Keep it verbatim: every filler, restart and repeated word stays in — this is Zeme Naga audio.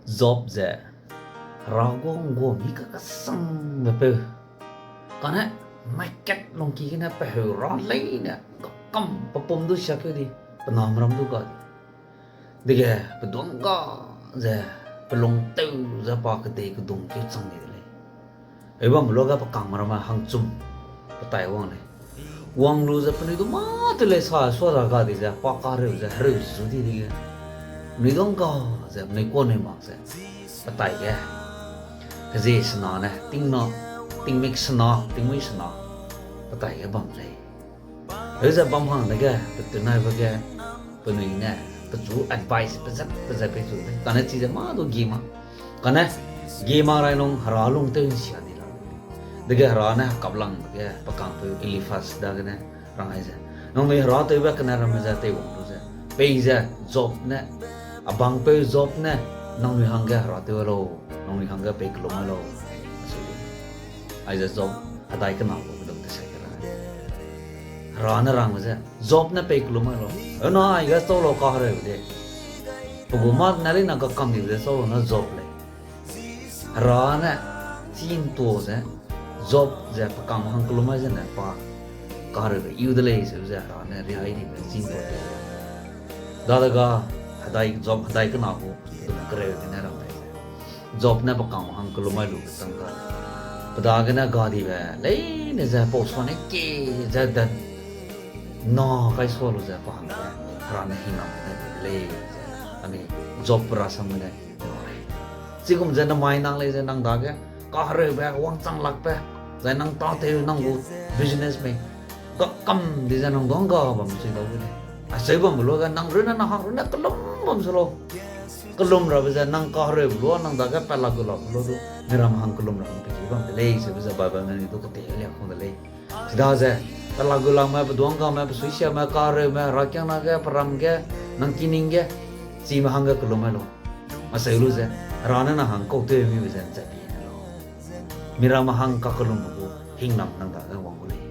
Job ze Hera guang guang mi kakesangbe peu. Kane market lungki gene pe heu ra leine, kakampe pum du siakeu di, pe name ram du ga di. Dege pe duang ga ze, pe lung tew ze pa kedei kedung keu chang di de lei. Heu bambe luage pe kangme ramme hangchum, pe tai wang lei. Wang lu ze penui du mâ tew lei sa sua ra ga di ze, pa kahereu ze, hereu zu di dege. Penui duang ga ze, penui kuanui mak ze, pe tai ge. Hezie sena ne, tingna, tingmik sena, tingmui sena, pe tai ge bam lei. Heu ze bam hang dege, pe tenaibe ge, penui ne, pechu advice pezat pezat pei zu lei. Kane chize mâ du gi mak. Kane, gi mak rai nung Hera lung tew nsia di la. Dege Hera ne kaplangbe ge, pe kangpeu Eliphaz dagene, rang ai ze, nangnui Hera tewbe kene ramme ze teiwang lu ze, peize Job ne, a bangpeu Job ne, nangnui hangge Hera tew lau, nangnui hangge pei kelum lau, aseu lei. Aize Job hedai kena gu pedum tesai ke ra. Hera ne rangbe ze, Job ne pei kelum mai lau. Hena aige chau lau kahereube de. Pe gu mâ ne leine kakam dibe ze chau lau na Job lei. Hera ne chî ntua ze, Job ze pe kangme hang kelum mai zene pa kahereube iu de lei seu ze Hera ne rihai dibe chî ntua de. Dadege hedai Job hedai kena gu pedum kereu gene rang dai ze, Job ne pe kangme hang kelum mai lube chang ga, pe dagene ga dibe leine ze pau suane kie ze dan na kai sua lu ze pa hangge Hera ne hingnam gene di de lei ze, anui Job pe rasam gene lei. Chigum ze namai nang lei ze nang dage kahereube, wangchang lakbe, zai nang tâtew nang gu business mei kakam di ze nang duang ga bam sui dau de lei. Acheu bambe luage nang runne nang hang runne kelum bam se lau. Kelum rabe ze nang kahereube lua nang dage pat lak gu lak lu du, miram hang kelum ra hang pe ki bam de lei seube ze Bible ne ni du kete lia kang de lei. Chidaze, pe lak gu lakme, pe duang game, pe suisiame, kahereume, herakiangnage, pe ram ge, nang kining ge, chime hangge kelum mai lau. Acheu lu ze, Hera ne nang hang kau tew mibe ze nzat pi ne lau. Miramme hang kakellumbe gu hingnam nang dage wang gu lei.